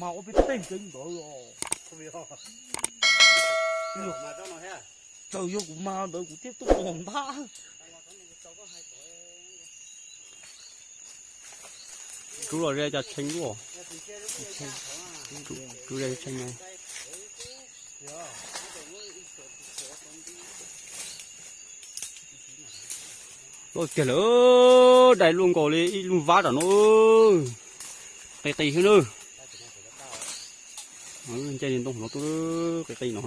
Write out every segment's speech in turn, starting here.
Mas ua peb tej kev ntawd os. Txawm yog kuv mas ntawd kuv thiaj tuaj pom ntab. Rub los ze cov tshee luaj. Rub ze tshee no. Loj tiag lawm, dai luaj nkaus li ib lub vab tam no. Qis qis xwb na. Nce li ntoo no tuaj qis qis no.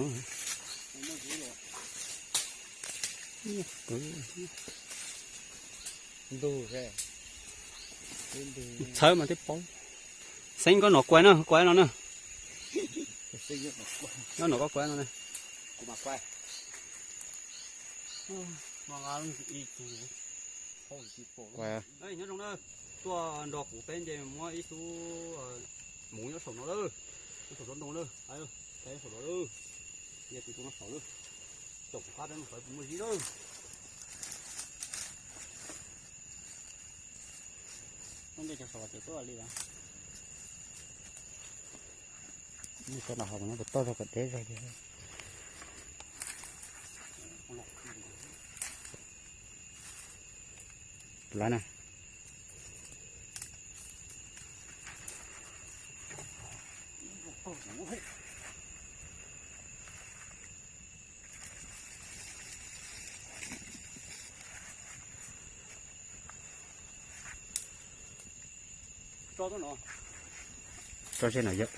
Txhawb mas twb paub. Xeeb koj nom kuaib na, kuaib no na. Koj nom koj kuaib no na. Nyob zoo na, tuaj nrog kuv peb nce muab ib xub muv nyob saum no lawm, nyob saum tsob ntoo lawm, saum no lawm, nce tus ntoo no saum lawm, caum kuv qab peb mus sawv puas muaj zib lawm. Toj ntej cov saum ces tuaj li lawm. Nws cov no hauv no puas toj zog kom deb zog li. Lawm na. Tso seb no yog.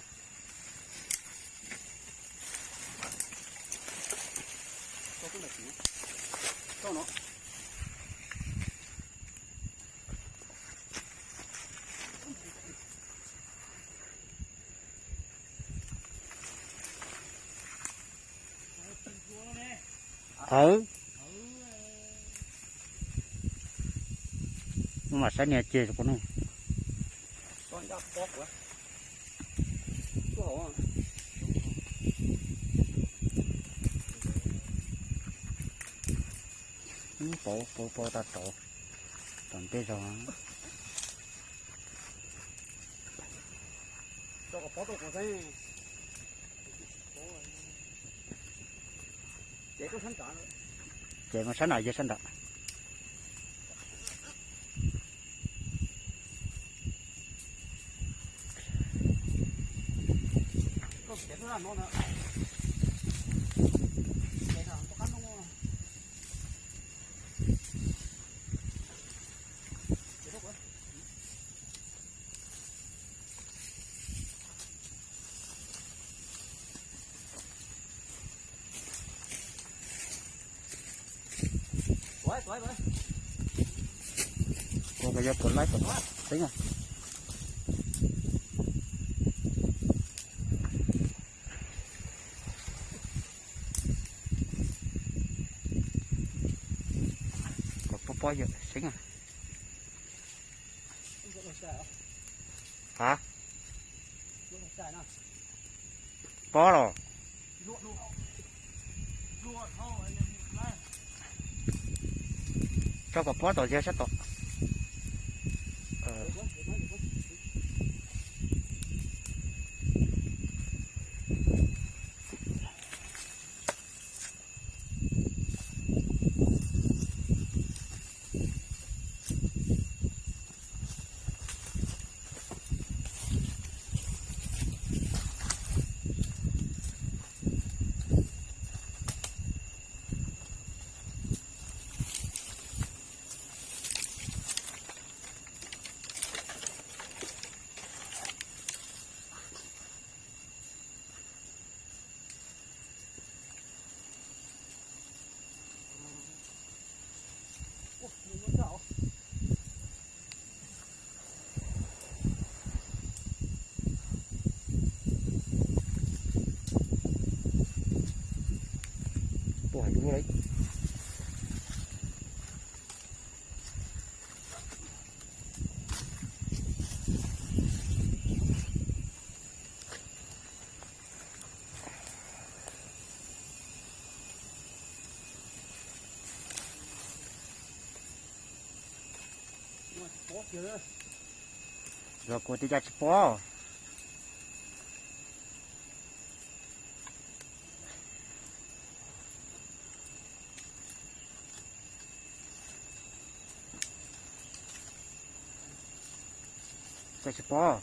Aw, mus mam saib niag ceg rau no. Pov pov pov tag tod, tom ntej zog. Ces mas sab nram, yog sab nram. Ua ko yog puas laib kom xeeb. Kom pob pob yog xeeb. Ha? Pob los? Tso kom pob tom ziag sab tom. Yog kuv tias cas tsis pob. Tsis pom.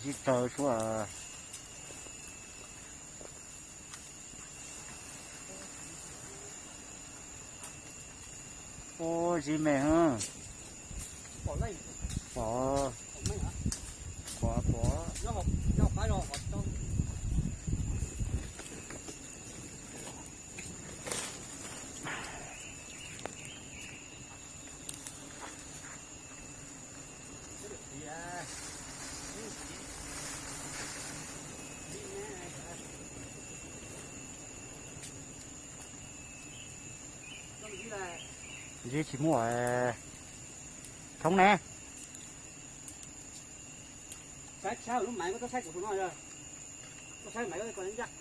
Zib tawv suab. Ub, zib me. Pom, pom, pom. Zib tsis muaj. Thoob ne. Saib, saib lub maiv, koj saib kuv tus no, koj saib maiv ko ncaj.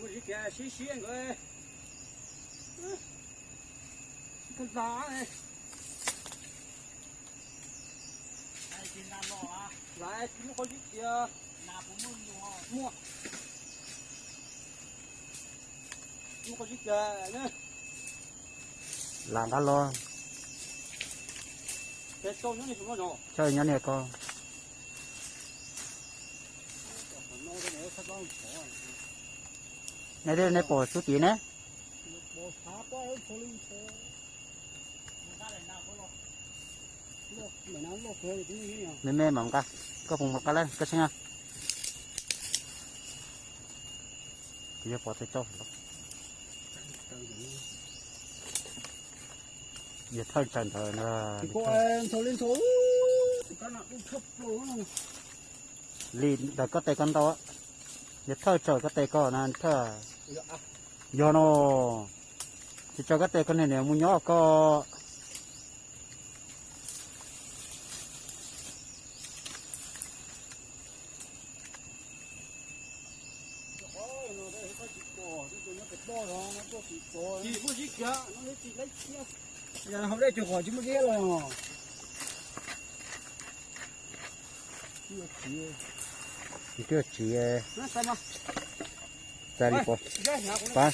Muaj zib kiag sib siab nkawd. Sib kawg nta. Laiv tsis muaj qhov zib kiag. Muaj. Muaj qhov zib kiag na. Lam nqa los. Txhob nyob niag ko. Nej, nej pom sub tid ne. Me me mam nqa, koj puas nqa lawm koj tseeb. Kuv yog pov tes tau. Yog thawj tsawg ntawd na. Li ntawm koj tes ko ntau, yog thawj tsawg koj tes ko na thawj. Yog no, tsis tsawg koj tes ko niag niam mus nyob ko. Hauv dej cuag qhov tsis muaj zeb los. Twb tsis txais li pov. Pab.